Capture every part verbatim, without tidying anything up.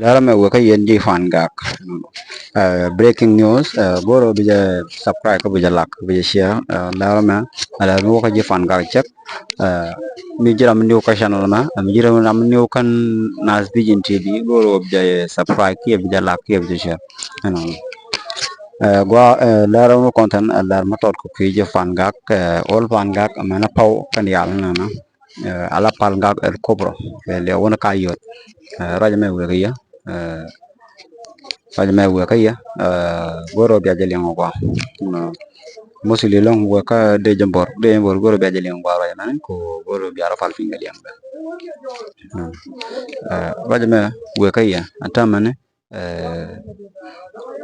Lɛr mɛ wek kä yɛn ji̱ Fangak. Breaking news. Go̱r ɔ bi jɛ subscribe kä bi jɛ like bi jɛ share. Lɛr mɛ, lɛr mɛ wek kä ji̱ Fangak cɛk. Mi ji̱ ram mi new kä channel mɛ, mi ji̱ ram mi new kä Nas Vision T V, go̱r ɔ bi jɛ subscribe kiɛ bi jɛ like kiɛ bi jɛ share. Ɛnɔ. Gua lɛr mɛ content lɛr mɛ tɔt kɛ kui̱ ji̱ Fangak, all Fangak mɛn a paw kɛn yal nana. Ala Fangak el Kubra, kɛ liɛ wun ka yot. Ruac mɛ wek yɛ. Ruac mɛ wek yɛ. Go̱r ɔ bia jɛ liɛŋ gua. Mostly lɔŋ wek kä dee jɛ bor, dee jɛ bor go̱r ɔ bia jɛ liɛŋ gua ruac mɛ ko go̱r ɔ bia rɔ pal piny kɛ liɛŋ bɛ. Ruac mɛ wek yɛ. Atam mɛni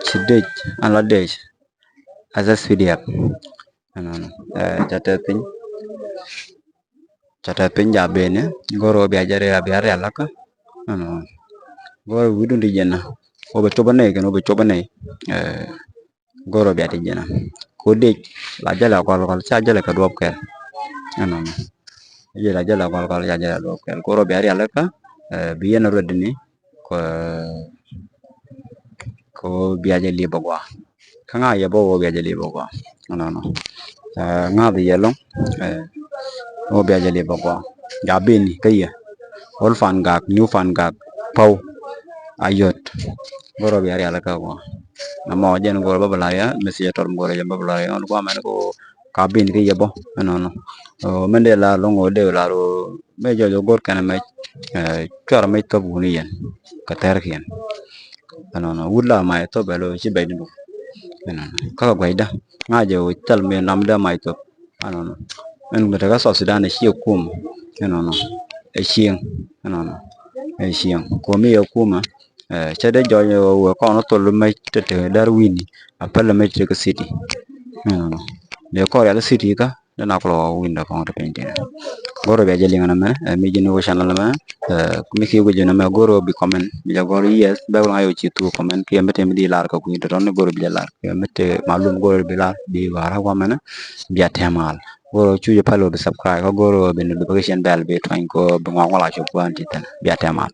ci dec an la dec as a S P D F. Ɛnɔnɔ. Ca tɛth piny. Ca tɛth piny ja beni. Go̱r ɔ bia jɛ rial bia rial lakä. Ɛnɔnɔ. Go̱r ɔ wi̱dun ti jɛn na. Wä bɛ cop a nɛy kɛn wä bɛ cop a nɛy. Go̱r ɔ bia ti jɛn na. Ko dec la jɛlɛ gɔl gɔl ca jɛlɛ kɛ duɔp kɛl. Ɛnɔnɔ. Jɛlɛ jɛlɛ gɔl gɔl ca jɛlɛ duɔp kɛl go̱r ɔ bia rial lakä. Bi yɛn a ruɛdini. Kɛ kɛ ɣöö bia jɛ liep bä gɔaa. Kä ŋa̱ yɛ bä ɣöö bia jɛ liep bä gɔaa. Ɛnɔnɔ. Ŋa̱th yɛ lo̱ŋ ɣöö bia jɛ liep bä gɔaa. Ja beni kä yɛ. Old Fangak, new Fangak, paw. A yot. Go̱r ɔ bia rial kä gɔaa. Nɔmɔ jɛn go̱r bä bä la̱r ya message tɔr mi go̱r jɛ bä bä la̱r ya ɣän gɔaa mɛn kɛ ɣöö ka beni kä yɛ bä. Ɛnɔnɔ. Mɛn dee la lo̱ŋ ɣöö dee la ɣöö mɛ jɔjɔ go̱r kɛn mɛ. Cuarɛ mɛ thop wuni yɛn kɛ thɛrkiɛn. Ɛnɔnɔ wut la may thop ɛlo ci bɛc ni bä. Ɛnɔnɔ kä gua̱cdä ŋa̱ jɛ wä thil mi lam dee may thop. Ɛnɔnɔ ɛn mi tekä South Sudan ɛ ciɛ kum. Ɛnɔnɔ ɛ cieŋ. Ɛnɔnɔ ɛ cieŋ komi ɛ kumä. Cɛ dee jɔc wee kɔn thol mec te te dɛr wi̱ni a päl mec te kä city. Ɛnɔnɔ dee kɔn rial city kä dee na kulɔ wi̱ni dee kɔn te piny tinɛ. Go̱r ɔ bia jɛ liŋ nɛ mɛ mi ji̱n wä channel mɛ. Mi kiɛ wä jɛ nɛ mɛ go̱r ɔ bi comment mi jɛ gɔl yes bɛ wä ŋa̱ yɛ wä ci thuk comment kiɛ mi te mi di lar kä kui̱ dee tɔn ni go̱r ɔ bi jɛ lar kiɛ mi te malum go̱r ɔ bi lar bi wä ra wä mɛnɛ. Bia tɛmal go̱r ɔ cu jɛ päl wä bi subscribe kä go̱r ɔ bi notification bell bi tuany ko bi ŋuak wä la cop kuan ti thin bia tɛmal.